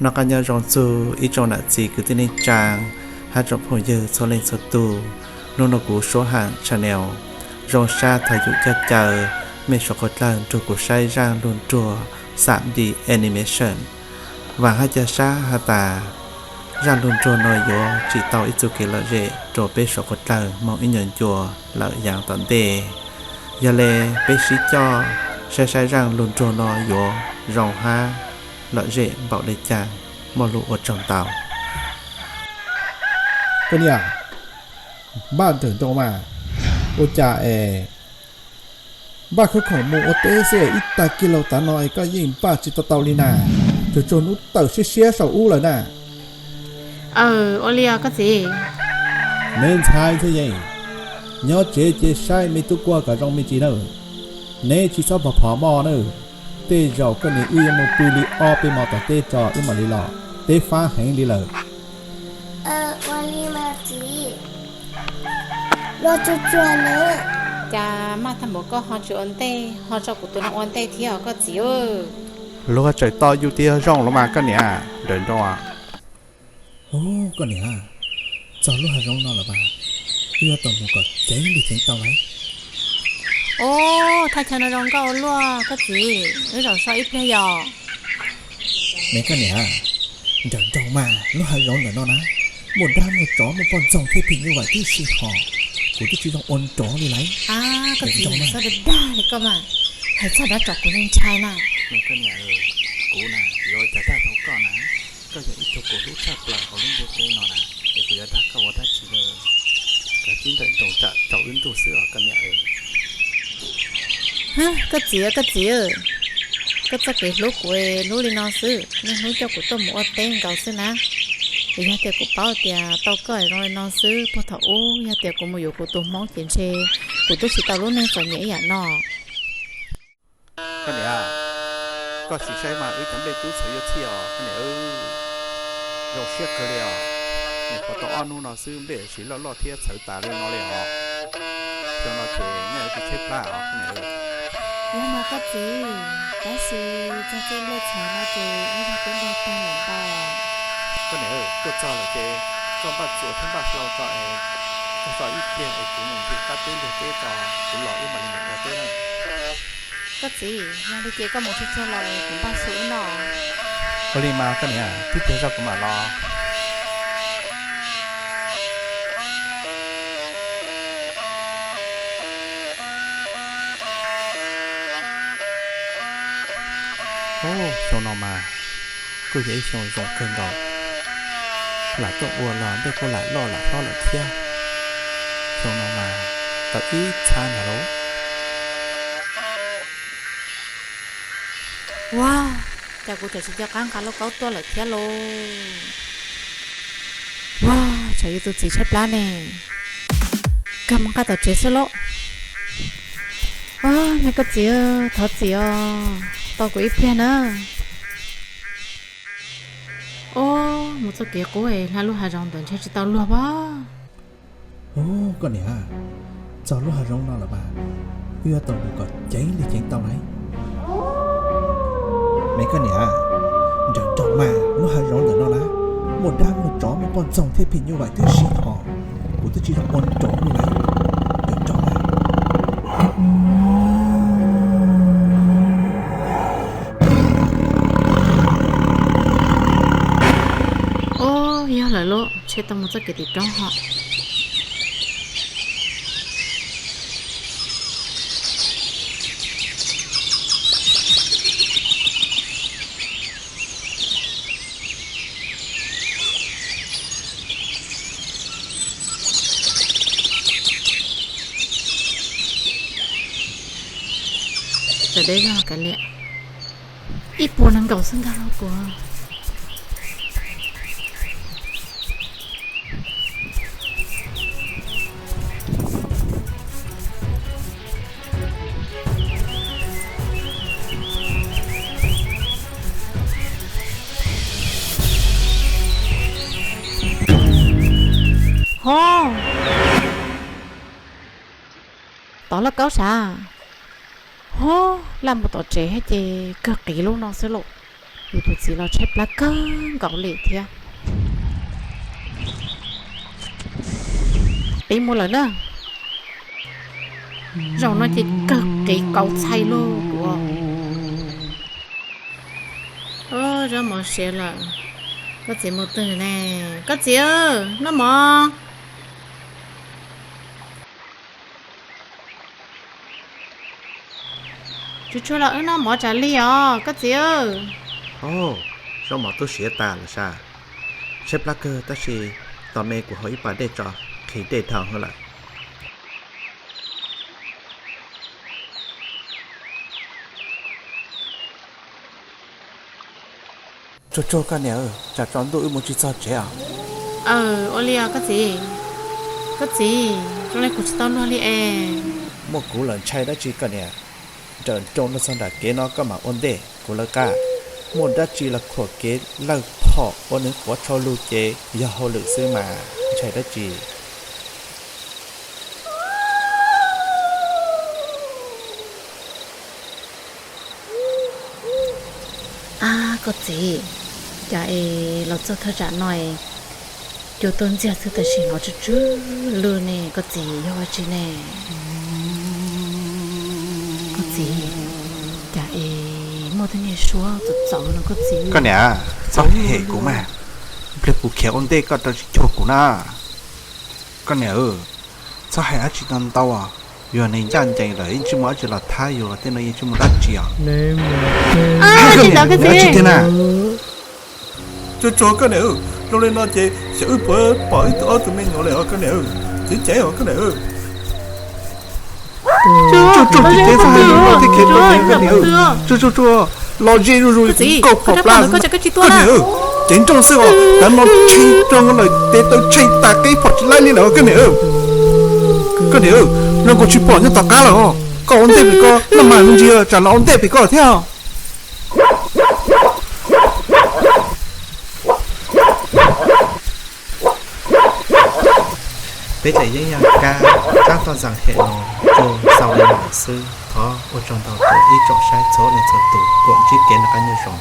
Noj qab nyob zoo txug ib tsoom nam txiv kwv tij neej tsaa hab tsoom phooj ywg txhua leej txhua tug. Nub nua kuv Suab Haam Channel zoo sab thov yum coj caw mej suav qhuav dlawg nrug kuv saib zaaj lug nruag xam D animation. Vaam hab ca sab has tas zaaj lug nruag no yuav tsim tau ib txuj kev lom zem rua peb suav qhuav dlawg moog ib nyuas ncua lawm yaav tom ntej. Yog le peb sib coj saib saib zaaj lug nruag no yuav zoo hab lom zem npaum le caag. Muaj lug ua tsaug ntau. Koj niam, npaj nrawm nroos mas, ua cas es npaj khawb khoom moog ua teb xwb es ib tag kis laug tav no es koj yeej npaj tsis tau tau li na, tsuas tsaug nub tawm siab siab saum ub lawm na. Ua li os koj txiv. Me ntxhais Ntxhiaj Yeej, nyob tsev ces saib me tub kuaj kom zoo me ntsis nawb. Neb tsis txhob phom phom moj nawb, tej zaum koj niam wb yuav mus pw li ob peb hmo tom teb tso wb mam li los, teb fab heev li lawm. Ua li mas txiv. Cas maj tag npaum koj ho tsis ua ntej, ho tso kuv tus no ua ntej thiab os koj txiv. Luag tseem tos yus tias zoo los mas koj niam, nrawm nroos. Ub, koj niam, txog lub hav zoov no lawm mas, wb yuav tau mus kom ceev li ceev tau lawm. Ub, thaj chaw no zoo nkauj ua luaj koj txiv, wb zaum so ib pliag yom. Me koj niam, nrawm nroos mas lub hav zoov ntawm no na, muaj dab muaj tsov muaj poj ntxoog thiab phim nyuj vais tib si hos, kuv twb tsis zoo ua nrov li lawm. Koj txiv, txhob dag dag li koj mas, hais txog dab tsov kuv ntshai na. Me koj niam, kuv na yuav ua cas dag tau koj na, koj yog ib tug kuv hlub tshaj plaws hauv lub ntiaj teb no na, es kuv yuav dag koj ua dab tsi lawm, koj tib nrawm nroos tsam tsaus wb ntuj xwb os koj niam. Koj txiv, koj txiv, koj txoj kev hlub kuv hlub li no xwb, niaj hnub coj kuv tuaj mus ua teb nkaus xwb na. Es yog tias kuv paub tias tau koj zoo li no xwb, puag thaum ub yog tias kuv mus yuav kuv tus hmoob ces ntshe kuv twb tsis tau lub neej txom nyem ib yam no. Koj niam, koj sim saib mas wb cov nplej tub txhawv yuav txhij os koj niam. Zoo siab kawg li os, nyuam qhuav tau ob hnub no xwb nplej sim loj loj thiab txhawv tas li no li os. Xyoo no ces nyaj yuav tsis tshaib plab os koj niam. Yog mas koj txiv, tab sis txog tej nplej txhawv no ces ib zag tub nplej tag lawm ntag. Koj niam, tuaj txog lawm ces koj npaj txuas thiab npaj hlau tso es, koj so ib pliag es kuv mus ncig qab teb luag teb tso, kuv los wb mam li mus ua teb na. Koj txiv, yog li ces koj mus tsuag tsuag los kuv npaj su wb noj. Ua li mas koj niam, tib pliag zog kuv mam los. Xyoo no mas kuj yog ib xyoo zoo kawg nkaus, lam tuaj ua los nplej kuj lam loj lam hlob lawm thiab. Xyoo no mas tau ib txhab ntag lauj. Ua cas kuv tseem tsis nco qab nqa lauj kaub tuaj lawm thiab lauj. Ua, tsam yus tus txiv tshaib plab ne, kag mus nqa tom tsev xwb lauj. Ua, me koj txiv, thov txim os, tos kuv ib pliag na. Ua, mus txoj kev qub es hla lub hav zoov ntawd ntshe tsis tau luag pab. Ub, koj niam, txog lub hav zoov no lawm mas, wb yuav tau mus kom ceev li ceev tau lawm. Me koj niam, nrawm nroos mas lub hav zoov ntawm no na, muaj dab muaj tsov muaj poj ntxoog thiab phim nyuj vais tib si hos, kuv twb tsis zoo ua nrov li lawm. Nrawm nroos mas. Ub, yog lawm lauj, ntshe tau mus txoj kev tim roob hos. Tawm deb zog kav liam, ib puas nees nkaum xwb nkag los kuv. Ho, tov lauj kaub sav. Ho, laj mus tom tsev ces kawg qiv lub no xwb lauj. Kuv tus txiv los tshaib plab kawg nkaus li thiab. Peb mus lawm na. Zaum no ces kawg kev kauv txhais lug tuaj. Zaub mov siav lawm. Koj txiv mus twg ne? Koj txiv, noj mov. Tsuag tsuag los wb noj mov tsam lig os koj txiv. Zaub mov twb siav tas lawm sas. Tshaib plab kawg tab sis tos me kuv haus ib pas dej tso, qhis dej dhau lawm. Tsuag tsuag koj niam, tsam tsaus ntuj wb mus tsis txog tsev os. Ua li os koj txiv. Koj txiv, zoo li kuv tsis tau luag li es. Muaj kuv lawm ntshai dab tsi koj niam. Nrawm nroos los txog nram kev no koj mam ua ntej kuv lawv qab. Muaj dab tsi los khuam kev lawg phom ua nws quav tshau lug ces yog hauj lwm xwb mas ntshai dab tsi. Ab koj txiv, cas es los txog thaj tsam no es cua tuaj ntxiag xwb tab sis hnov tsw tsw lwj ne koj txiv, yog ua tsi ne? Koj txiv, cas es muaj tej niag suab txawv txawv no koj txiv. Koj niam, txhob hem kuv mas, pliag kuv khiav ua ntej koj rau tsis cuag kuv na. Koj niam, txhob hais dab tsi ntau ntau, yog nws ncaj ncees lawm yeej tsis muaj dab tsi los thab yus, tej no yeej tsis muaj dab tsi os. Tsis tiag na. Tsuag tsuag koj niam, zoo li no ces xyov wb puas pom wb tug ob tug me nyuam lawm os koj niam. Ceev ceev os koj niam. Tsuag tsuag, tsis teb txhob hais lus no thiab, khiav tau koj niam. Tsuag tsuag tsuag, los ze zuj zus nkaus phom plab koj niam. Ceev nrooj xwb os, tav no tshee rau lawm, tes taw tshee tas qe phom tsis laib li lawm koj niam. Koj niam, zoo nkaus tsis pom nyob tom qab lawm os. Koj ua ntej pem koj, noj mas me ntsis tsam los ua ntej pem koj thiab. Peb daim yeeb yaj kab tsab toj ntxas hem no tsuas xaus li no lawm xwb. Thov ua tsaug ntau rau ib tsoom saib txhua leej txhua tus uas ntsib kev noj qab nyob zoo.